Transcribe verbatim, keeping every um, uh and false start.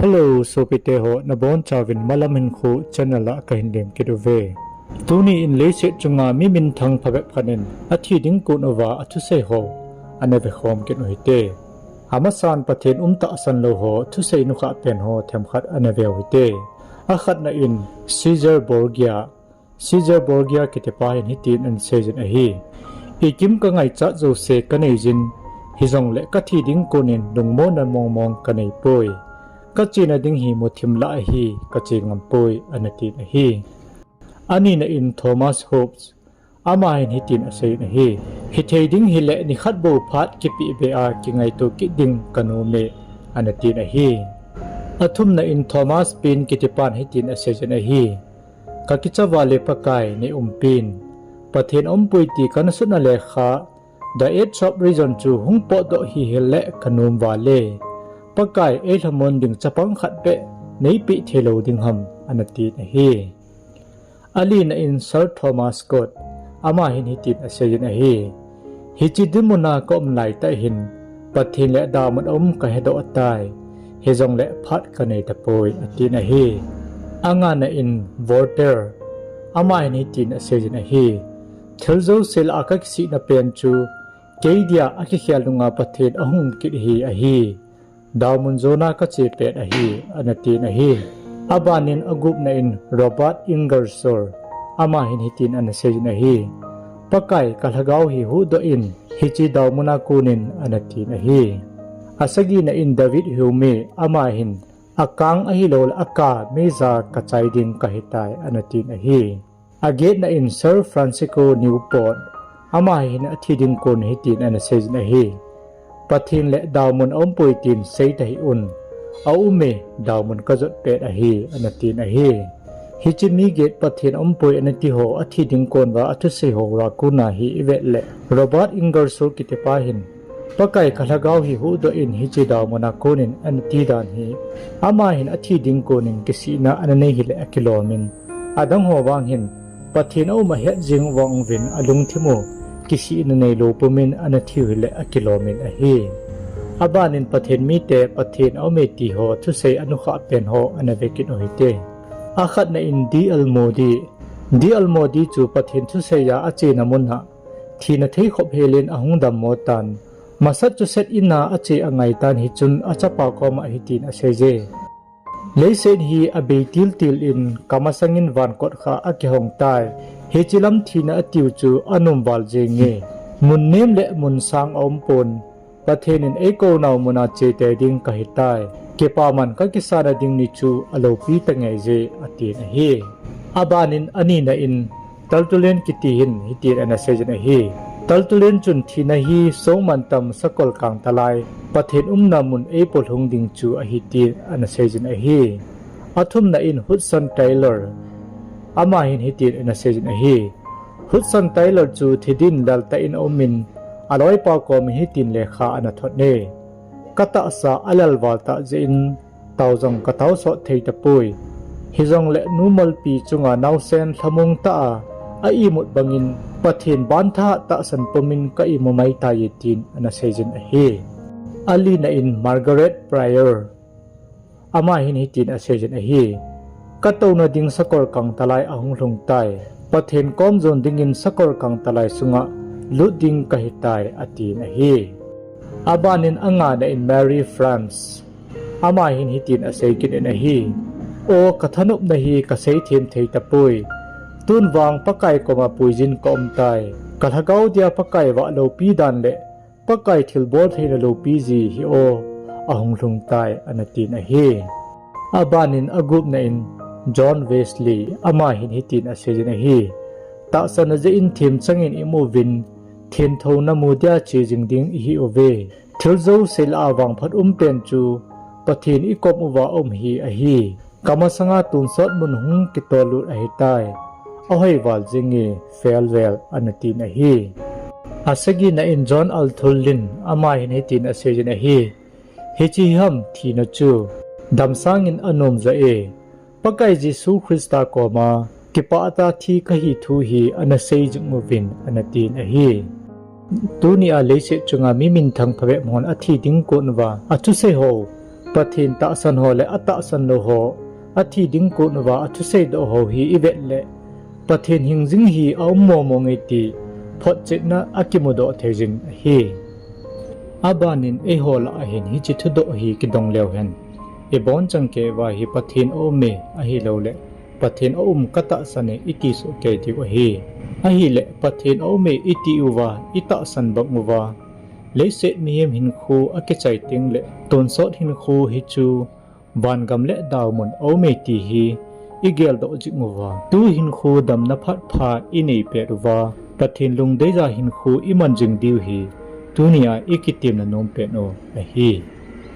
Hello, sopite ho, nabonchauvin Malam Hinkho channel a kahin lemkit uve. Tuni in leiset chunga mi minthang phabep khat in athi ding kon uva athusei ho ana vekhom kit u hite. Amasan Pathen um tahsan lou ho thusei nukhah pen ho themkhat ana veu hite. Akhatna in Caesar Borgia, Caesar Borgia kitipa hin hitin ana seijin ahi. Ikim kangaichat jouse kaneiyin, hijongle kathi ding kon in lungmonna mongmong kaneipoi. Kachena ding hi muthim lah ahi, kache ngampoi, ana tin ahi. Anina in Thomas Hobbes, ama hin hitin aseijin ahi. Hithei ding hile nikhat bou phat kipehbe a kingaito kit ding kanom e, ana tin ahi. Athumna in Thomas Paine kitipan hitin aseijin ahi. Kakicha vale Pakai, neiumpin. Pathen aumpoi ti kanasutna lekha, The Age of Reason chu hung potdoh hihel le kanom vale. Pakai eilhamon ding chapang khat beh neipeh theilou ding ham, ana tin ahi. Alina in Sir Thomas Scott, ama hin hitin aseijin ahi. Hiche dinmuna kaum laitah hin, Pathen le damun aum kahedoh tai. Hijongle phat kanei tapoi, atin ahi. Angana in Voltaire, ama hin hitin aseijin ahi. Thil jouse lah a kakisihna pen chu, kei dia akikhel nunga Pathen ahung kit hi ahi. Damun jona kache pet ahi, ana tin ahi. Abanin agupna in Robert Ingersoll, ama hin hitin ana seijin ahi. Pakai, kalhagao hi huhdoh in, hiche daumuna konin, ana tin ahi. Asagina in David Hume, ama hin, akang ahiloule aka meija kachai ding kahitai, ana tin ahi. Agetna in Sir Francisco Newport, ama hin athi ding kon hitin ana seijin ahi. Pathen le daumun aumpoi tin seita hih un. Aume, daumun kajot pet ahi, ana tin ahi. Hiche mi get Pathen aumpoi anati ho athi ding kon uva athusei ho uva kona hi ivet le, Robert Ingersoll kitipa hin, Pakai, kalhagao hi huhdoh in, hiche daumuna konin, ana ti dan hi, ama hin athi ding konin kisihna ana nei hile akilomin, adang ho vang hin, Pathen aum ahet jeng vang uvin alungthim u kisihna neilou pumin ana thiu hile akilomin ahi. Abanin Pathen mite Pathen aume ti ho thusei anukhah pen ho ana vekit u hite. Akhatna in D L Moody, D L Moody chu Pathen thusei a achena mun a thina theikhop helin ahung dammo tan, masat chu set in a ache angaitan, hichun achapa koma hitin aseije. Leiset hi abei tiltil in, kamasangin van kot khat akihong tai. Hiche lam thina atiu chu anom val jenge. Mun nem le mun sang aumpon, Pathen in eikou nau muna chete ding kahitai. Kipaman kakisana ding ni chu aloupi tangeije, atin ahi. Abanin anina in Tertullian kiti hin hitin ana seijin ahi. Tertullian chun thina hi songmantam sakol kangtalai, Pathen umna mun eipolhung ding chu ahi tin ana seijin ahi. Athumna in Hudson Taylor, ama hin hitin ana seijin ahi. Hudson Taylor chu thidin laltah in aumin, aloipa komin hitin lekha ana thot e. Katahsa alelval tah jeh in, tao jong kataosot thei tapoi. Hijongle numolpi chunga naosen lhamong tah a, a imut bangin Pathen bantha tahsan pumin ka imu maitai, tin ana seijin ahi. Alina in Margaret Prior, ama hin hitin aseijin ahi. Katouna ding sakol kangtalai ahung lhung tai. Pathen kom jon dingin sakol kangtalai sunga lut ding kahitai, atin ahi. Abanin angana in Mary France, ama hin hitin asei kit in ahi. O, kathanopna hi kaseithem thei tapoi. Tun vang Pakai koma puijin kaumtai. Kalhagao dia Pakai vah loupi dan le Pakai thilbol theina loupi ji hi o, ahung lhung tai, ana tin ahi. Abanin agupna in John Wesley, ama hin hitin aseijin ahi. Tahsan a jeh in themchangin imu uvin, thenthouna mu dia che jing ding ihiuve. Thil jouse lah a vangphat umpen chu Pathen ikom uva um hi ahi. Kamasanga tonsot mun hung kitollut ahitai. Ahoi val jenge, farewell, ana tin ahi. Asagina in John Arthur Lynn, ama hin hitin aseijin ahi. Hiche hi ham thina chu, damsangin anom joh e. Pakai Jesu Christa koma kipah tah a thi kahi thu hi ana sei jing uvin, ana tin ahi. Tunia leiset chunga mi minthang phabep hon athi ding kon uva athusei ho Pathen tahsan ho le atahsan lou ho, athi ding kon uva athusei doh ho hi ivet le, Pathen hingjing hi aum momo nge ti photchetna akimudoh thei jing ahi. Abanin eiho lah a hin hiche thudoh hi kidong leu hen, ibonchauva hi Pathen aume ahilouleh Pathen aum katahsan e iti soh kei diu ahi. Ahileh Pathen aume iti uva itahsan bang uva, leiset mihem hinkho akichai tengleh tonsot hinkho hichu vangam le daomun aume ti hi igeldoh jing uva, tu hinkho damna phat pha inei pet uva, Pathen lungdeija hinkho iman jing diu hi tunia ikitemna nom pet u ahi.